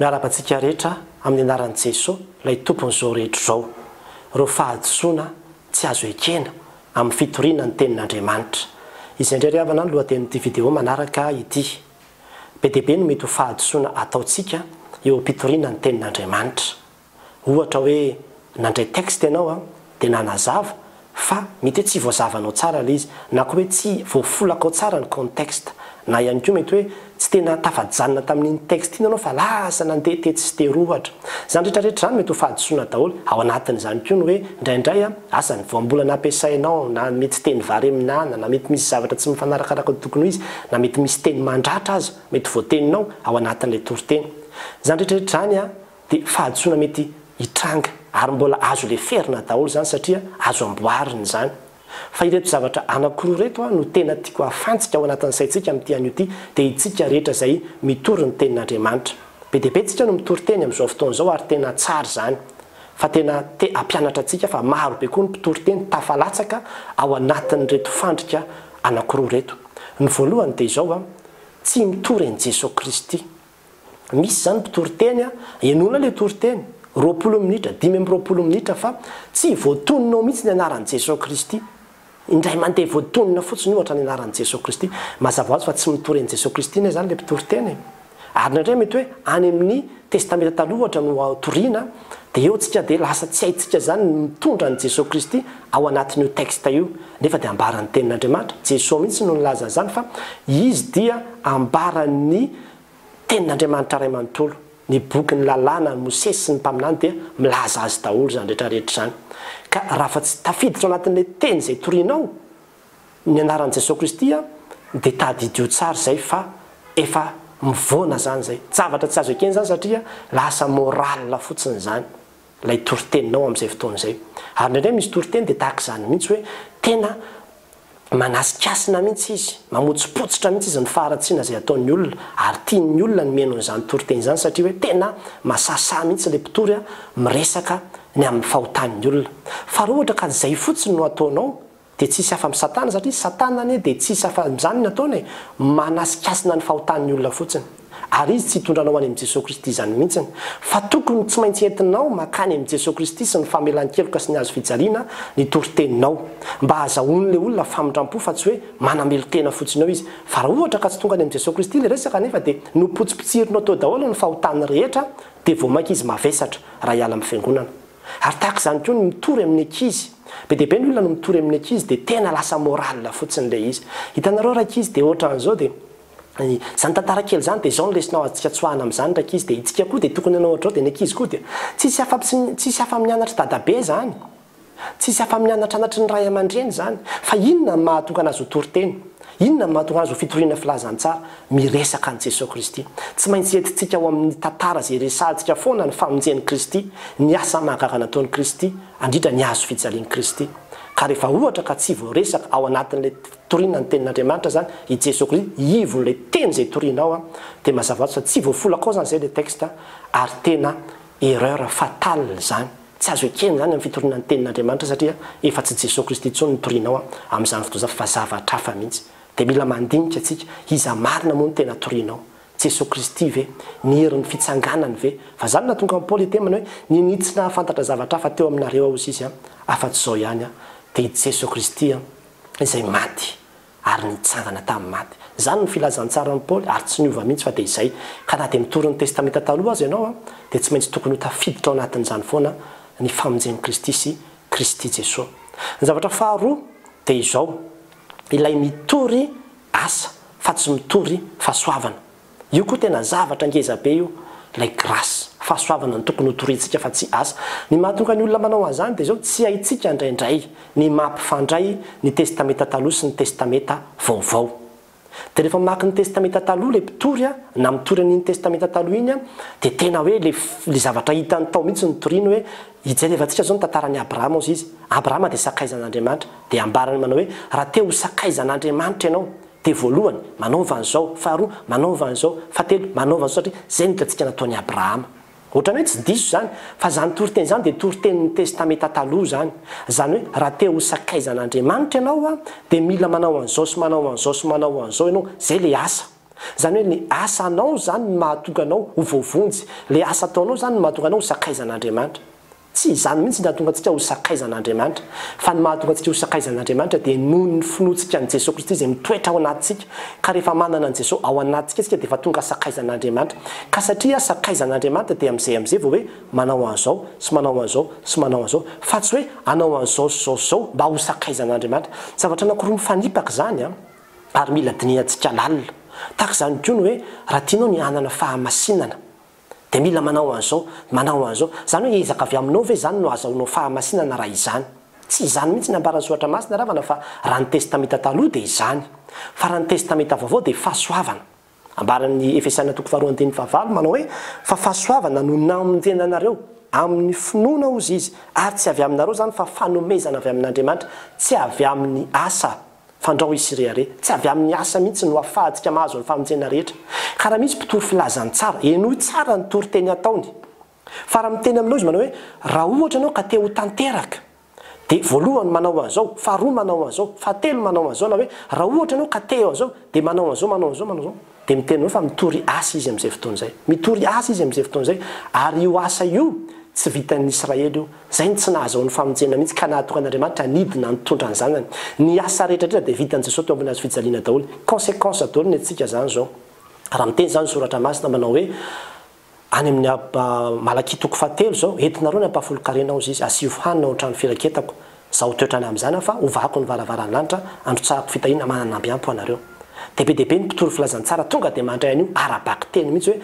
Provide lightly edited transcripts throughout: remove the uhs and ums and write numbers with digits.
Miarahaba antsika rehetra amin'ny anaran'i Jeso ilay Tompon'izao rehetra izao. Ireo fahadisoana tsy azo ekena amin'ny fitoriana ny tenin'Andriamanitra. Izay indray ry havana no lohatenin'ity video manaraka ity. Be dia be no mety ho fahadisoana ataontsika eo am-pitoriana ny tenin'Andriamanitra. Ohatra hoe nandray texte ianao an, dia nanazava fa mety hoe tsy voazavanao tsara ilay izy, na koa hoe tsy voafolakao tsara ny contexte, na ihany koa mety hoe tsy tena tafajanona tamin'iny texte iny ianao fa lasa nandeha tetsy sy teroa ohatra. Izany rehetra rehetra izany mety ho fahadisoana daholo. Ao anatin'izany koa ny hoe indraindray an, asa ny voambolana ampiasainao na mety teny vareminana, na mety misy zavatra tsy mifanaraka araka ny tokony ho izy, na mety misy teny mandratra aza mety voateninao ao anatin'ilay toriteny. Izany rehetra rehetra izany an, dia fahadisoana mety hitranga ary mbola azo leferina daholo izany satria azo amboarina izany. Fa ireto zavatra anankiroa ireto no tena tiako hafantsika ao anatin'ny saintsika amin'ity anio ity dia itsika rehetra izay mitory ny tenin'Andriamanitra. Be dia be tsika no mitory teny amin'izao fotoana izao ary tena tsara izany. Fa tena te hampianatra antsika fa maro be koa ny mpitory teny tafalatsaka ao anatin'ireto fandrika anankiroa ireto. Ny voalohany dia izao, tsy mitory an'i Jesoa Kristy. Misy izany mpitory teny a, henoina ilay toriteny, 20 minitra, 25 minitra fa tsy voatonona ao mihitsy ny anaran'i Jesoa Kristy. Indray mandeha voatonona fotsiny ohatra ny anaran'i Jesoa Kristy. Mazava ho azy fa tsy mitory an'i Jesoa Kristy anie izany ilay mpitory teny e. Ary indraindray mety hoe any amin'ny Testamenta Taloha ohatra no toriana, dia eo tsika dia lasa tsy haintsika izany ny mitondra an'i Jesoa Kristy ao anatin'io texte io. Nefa dia ambaran'ny Tenin'Andriamanitra, Jesoa mihitsy no nilaza an'izany fa Izy dia ambaran'ny Tenin'Andriamanitra Ray manontolo, ny bokin'ny lalàna, ny Mosesy sy ny mpaminany dia milaza azy daholo izany rehetra rehetra izany. Ka raha fa tsy tafiditra ao anatin'ilay teny izay torianao ny anaran'i Jesoa Kristy dia tadidio tsara izay fa efa mivoana izany izay. Zavatra tsy azo ekena izany satria lasa morale fotsiny izany ilay toriteninao amin'izay fotoana izay. Ary indraindray misy toriteny dia tahaka izany mihitsy hoe tena Manasikasina mihitsy izy, mamotsipotsitra mihitsy izy ny faharatsiana izay ataon'ny olona, ary tian'ny olona ny mihaino an'izany toriteny izany satria hoe tena masasaha mihitsy ilay mpitory miresaka ny amin'ny fahotan'ny olona. Fa raha ohatra ka izay fotsiny no ataonao dia tsisy hafa amin'i Satana satria Satana anie dia tsisy hafa amin'izany ny ataony e, manasikasina ny fahotan'ny olona fotsiny. Ary izy tsy hitondra anao any amin'i Jesoa Kristy izany mihitsiny. Fa tokony tsy maintsy entinao makany amin'i Jesoa Kristy sy ny famelan-keloka sy ny hazo fijaliana ny toriteninao. Mba hahazahoan'ilay olona famindram-po fa tsy hoe manamelo-tena fotsiny eo izy. Fa raha ohatra ka tsy tonga any amin'i Jesoa Kristy ilay resaka nefa dia nopotsipotsirinao teo daholo ny fahotany rehetra dia vao mainka izy mavesatra raha hiala amin'ny fiangonana. Ary tahaka izany koa ny mitory amin'ny ankizy. Be dia be ny olona no mitory amin'ny ankizy dia tena lasa morale fotsiny ilay izy. Hitanareo rankizy dia ohatran'izao dia. Izany tantara kely izany dia izao no lesona azontsika tsoahana amin'izany ry ankizy dia itsika koa dia tokony hanao ohatr'izao dia ny ankizy koa dia tsisy afa tsisy afa mianatra dadabe izany, tsisy afa mianatranatry ny ray aman-dreny izany fa inona no mahatonga anazy ho toriteny? Inona no mahatonga anazy ho fitoriana filazantsara? Miresaka an'i Jesoa Kristy. Tsy maintsy entintsika ao amin'ny tantara izay resahantsika foana ny famonjen'i Kristy, ny asa mahagaga nataon'i Kristy, indrindra ny hazo fijalian'i Kristy. Ka rehefa ohatra ka tsy voaresaka ao anatin'ilay Torina ny tenin'Andriamanitra zany, i Jesoa Kristy, ivon'ilay teny izay torianao an, dia mazava ho azy fa tsy voafolaka ao zany izay ilay texte ary tena erreur fatale izany, tsy azo ekena izany amin'ny fitoriana ny tenin'Andriamanitra satria efa tsy Jesoa Kristy intsony no torianao an, amin'izany fotoana izany fa zavatra hafa mihitsy. Dia mila mandinika tsika, iza marina moa no tena torianao? Jesoa Kristy ve? Ny herin'ny fitsanganany ve? Fa izany no nahatonga an'i Paoly hiteny manao hoe, Niniana tsy nahafantatra zavatra hafa teo aminareo aho hoy izy an, afa-tsy izao ihany an, dia i Jesoa Kristy an, izay maty ary nitsangana tamin'ny maty. Izany no filazantsaran'i Paoly ary tsy niova mihitsy fa dia izay. Ka na dia mitory ny Testamenta Taloha aza ianao dia tsy maintsy tokony ho tafiditra ao anatin'izany foana ny famonjen'i Kristy sy Kristy Jesoa. Ny zavatra faharoa dia izao, ilay mitory asa fa tsy mitory fahasoavana. Io koa tena zavatra ngeza be io, ilay grâce, fahasoavana no tokony ho toriantsika fa tsy asa. Ny mahatonga ny olona manao an'izany dia izao, tsy haintsika indraindray ny mampifandray ny testamenta taloha sy ny testamenta vaovao. Dia rehefa mamaky ny testamenta taloha ilay mpitory na mitory an'iny testamenta taloha iny dia tena hoe ilay ilay zavatra hitany tao mihitsy no toriany hoe hijerevantsika izao ny tantaran'i Abrahama hozy izy. Abrahama dia sakaizan'Andriamanitra. Dia ambarany manao hoe raha te ho sakaizan'Andriamanitra ianao Dia voalohany, manaova an'izao, faharoa, manaova an'izao, fahatelo, manaova an'izao, satria izay no hitantsika nataon'i Abrahama. Ohatran'ny hoe tsy diso izany, fa izany toriteny izany dia toritenin'ny Testamenta Taloha izany. Izany hoe raha te ho sakaizan'Andriamanitra ianao dia mila manao an'izao sy manao an'izao sy manao an'izao ianao, izay ilay asa. Izany hoe ny asanao izany no mahatonga anao ho voavonjy. Ilay asa ataonao izany no mahatonga anao ho sakaizan'Andriamanitra. Tsy izany mihitsy no hahatonga antsika ho sakaizan'Andriamanitra, fa ny mahatonga antsika ho sakaizan'Andriamanitra dia noho ny finoantsika an'i Jesoa Kristy izay mitoetra ao anatintsika. Ka rehefa manana an'i Jesoa ao anatintsika isika dia efa tonga sakaizan'Andriamanitra. Ka satria sakaizan'Andriamanitra dia amin'izay amin'izay vao hoe manao an'izao sy manao an'izao sy manao an'izao, fa tsy hoe hanao an'izao sy izao sy izao mba ho sakaizan'Andriamanitra. Zavatra anankiroa mifanipaka izany an, ary mila dinihantsika lalina. Tahaka izany koa ny hoe raha tianao ny hanana fahamasinana, Dia mila manao an'izao, manao an'izao. Izany hoe ezaka avy aminao ve izany no ahazahoanao fahamasinana raha izany? Tsy izany mihitsy ny ambaran'ny Soratra Masina ravana fa raha ny Testamenta Taloha dia izany. Fa raha ny Testamenta Vaovao dia fahasoavana. Ambaran'ny Efesiana toko faharoa andininy fahavalo manao hoe, Fa fahasoavana no namonjena anareo, amin'ny finoana hozy izy, ary tsy avy aminareo izany fa fanomezana avy amin'Andriamanitra, tsy avy amin'ny asa. Fandrao hisy rehareha. Tsy avy amin'ny asa mihitsy no ahafahantsika mahazo ny famonjena rehetra. Ka raha misy mpitory filazantsara, henoy tsara ny toriteny ataony. Fa raha miteny aminao izy manao hoe, raha ohatra ianao ka te ho tanteraka, dia voalohany manao an'izao, faharoa manao an'izao, fahatelo manao an'izao, na hoe raha ohatra ianao ka te an'izao, dia manao an'izao, manao an'izao, manao an'izao. Dia miteny hoe fa mitory asa izy amin'izay fotoana izay. Mitory asa izy amin'izay fotoana izay, ary io asa io tsy vitan'ny Israely io. Izay no tsy nahazahoany famonjena mihitsy ka nahatonga an'Andriamanitra nidina nitondra ny zanany. Ny asa rehetra rehetra dia vitan'i Jesoa teo ambony hazo fijaliana daholo. Consequence daholo ny antsika izany izao. Raha miteny izany ny soratra masina manao hoe Any amin'ny Malakia toko fahatelo izao, entinareo ny ampahafolon-karena hozy izy, asio hanina ao an-trano firaketako, Izaho hitoetra any amin'izany aho fa hovahako ny varavaran'ny lanitra, handrotsahako fitahiana manana amby ampy ho anareo. Dia be dia be ny mpitory filazantsara tonga dia mandray an'io ara-bakiteny mihitsy hoe,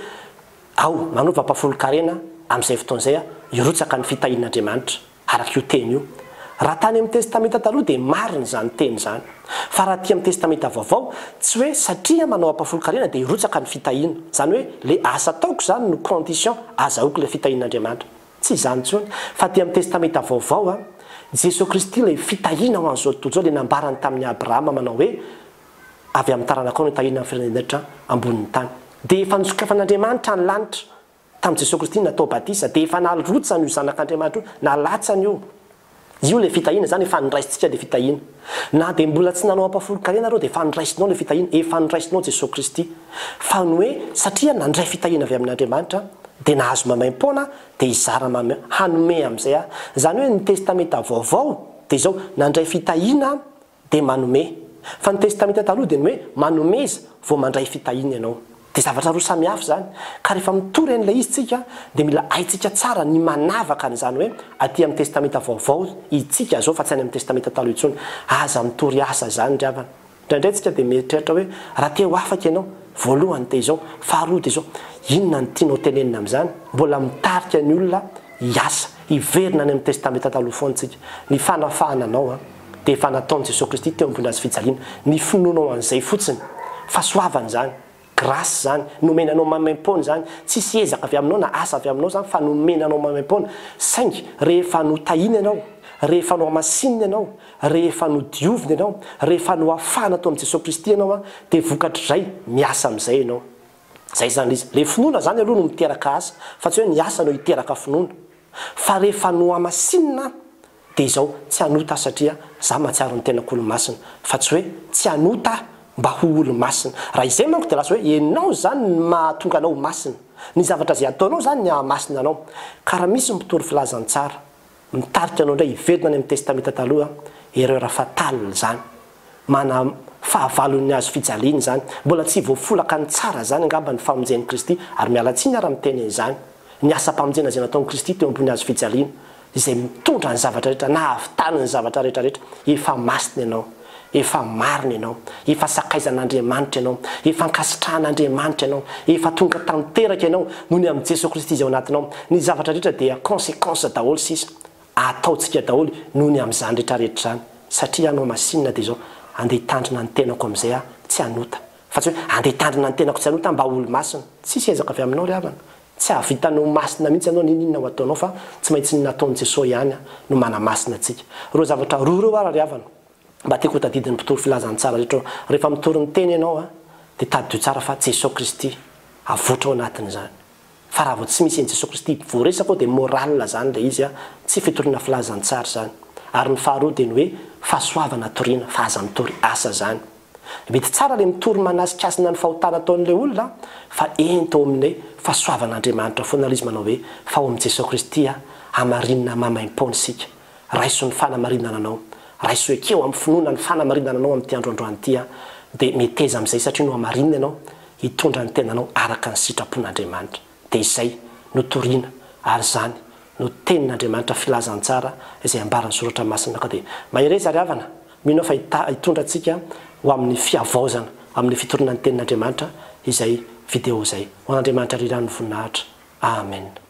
ao, manova ampahafolon-karena amin'izay fotoana izay aho, hirotsaka ny fitahian'Andriamanitra. Araka io teny io. Raha tany amin'ny Testamenta Taloha dia marina izany teny izany. Fa raha aty amin'ny Testamenta Vaovao, tsy hoe satria manao ampahafolon-karena dia hirotsaka ny fitahiana. Izany hoe ilay asa ataoko izany no condition azahoako ilay fitahian'Andriamanitra. Tsy izany intsony. Fa aty amin'ny Testamenta Vaovao, Jesoa Kristy ilay fitahiana ho an'izao tontolo izao, ilay nambarany tamin'i Abrahama manao hoe, Avy amin'ny taranakao no hitahiana ny firenena rehetra ambonin'ny tany. Dia efa nosokafan'Andriamanitra ny lanitra. Tamin'i Jesoa Kristy natao batisa dia efa nalotsany io Zanak'Andriamanitra io, nalatsany io. Io ilay fitahiana izany, efa noraisintsika ilay fitahiana. Na dia mbola tsy nanao ampahafolon-karena areo dia efa noraisinao ilay fitahiana, efa noraisinao Jesoa Kristy. Fa ny hoe satria nandray fitahiana avy amin'Andriamanitra dia nahazo maimaim-poana dia hizara mame, hanome amin'izay aho. Izany hoe ny Testamenta Vaovao dia izao, nandray fitahiana dia manome. Fa ny Testamenta Taloha dia ny hoe manomeza vao mandray fitahiana ianao. Dia zavatra roa samy hafa izany. Ka rehefa mitory an'ilay izy tsika dia mila haintsika tsara ny manavaka an'izany hoe aty amin'ny Testamenta Vaovao itsika izao fa tsy any amin'ny Testamenta Taloha intsony. Aza mitory asa izany ry havana. Indraindray tsika dia mieritreritra hoe raha te ho afaka ianao, voalohany dia izao, faharoa dia izao. Inona no tianao tenenina amin'izany? Mbola mitarika ny olona hiasa, hiverina any amin'ny Testamenta Taloha foana tsika. Ny fanafahana anao an. dia efa nataon'i Jesoa Kristy teo ambony hazo fijaliana. Ny finoanao an'izay fotsiny, fahasoavana izany, grâce izany, nomena anao maimaimpoana izany, tsisy ezaka avy aminao na asa avy aminao izany fa nomena anao maimaimpoana, saingy rehefa notahiana ianao, rehefa nohamasinina ianao, rehefa nodiovina ianao, rehefa nohafahana tao amin'i Jesoa Kristy ianao dia vokatr'izay miasa amin'izay ianao. Izay izany ilay izy. Ilay finoana izany aloha no miteraka asa, fa tsy hoe ny asa no hiteraka finoana. Fa rehefa nohamasinina Dia izao, tsy hanota aho satria za mahatsiaro ny tenako olo-masina, fa tsy hoe tsy hanota aho mba ho olo-masina. Raha izay manko dia lasa hoe ianao izany ny mahatonga anao ho masina. Ny zavatra izay ataonao izany ny hahamasina anao. Ka raha misy mpitory filazantsara mitarika anao indray hiverina any amin'ny Testamenta Taloha, erreur fatale izany. Mana fahavalon'ny hazo fijaliana izany. Mbola tsy voafolaka ny tsara izany angamba ny famonjen'i Kristy, ary miala tsiny aho raha miteny an'izany. Ny asam-pamonjena izay nataon'i Kristy teo ambony hazo fijaliana, izay mitondra ny zavatra rehetra, nahavitany ny zavatra rehetra rehetra. Efa masina ianao. Efa marina ianao. Efa sakaizan'Andriamanitra ianao. Efa ankasitrahan'Andriamanitra ianao. Efa tonga tanteraka ianao noho ny amin'i Jesoa Kristy izay ao anatinao. Ny zavatra rehetra dia consequence daholo sisa. Ataontsika daholo noho ny amin'izany rehetra rehetra izany. Satria aho nohamasinina dia izao, andeha hitandrina ny tenako amin'izay aho, tsy hanota. Fa tsy hoe andeha hitandrina ny tenako tsy hanota mba ho olo-masina. Tsisy ezaka avy aminao ry havana. Tsy hahavita ny ho masina mihitsy ianao n'inon'inona ho ataonao fa tsy maintsy ny nataon'i Jesoa ihany no manamasina antsika. Ireo zavatra roa ireo ara ry havana mba tiako ho tadidin'ny mpitory filazantsara rehetra ireo. Rehefa mitory ny teny ianao dia tadidio tsara fa Jesoa Kristy avotra ao anatin'izany. Fa raha vao tsy misy an'i Jesoa Kristy voaresaka ao dia moral izany ilay izy tsy fitoriana filazantsara izany. Ary ny faharoa dia ny hoe fahasoavana toriana fa aza mitory asa izany. Mety tsara ilay mitory manasikasina ny fahotana ataon'ilay olona fa ento ao amin'ny fahasoavan'Andriamanitra foana ilay izy manao hoe fa ao amin'i Jesoa Kristy hamarinina maimaim-poana isika. Raiso ny fanamarinana anao. Raiso ekeo amin'ny finoana ny fanamarinana anao amin'ity andro androany ity dia meteza amin'izay satria nohamarinina ianao hitondra ny tenanao araka ny sitrapon'Andriamanitra. Dia izay no toriana ary izany no tenin'Andriamanitra filazantsara izay ambaran'ny soratra masina ka dia mahereza ry havana mino aho fa hitondra antsika ho amin'ny fihavaozana amin'ny fitoriana ny tenin'Andriamanitra izay video izay. Ho an'Andriamanitra rirany ny voninahitra. Amen.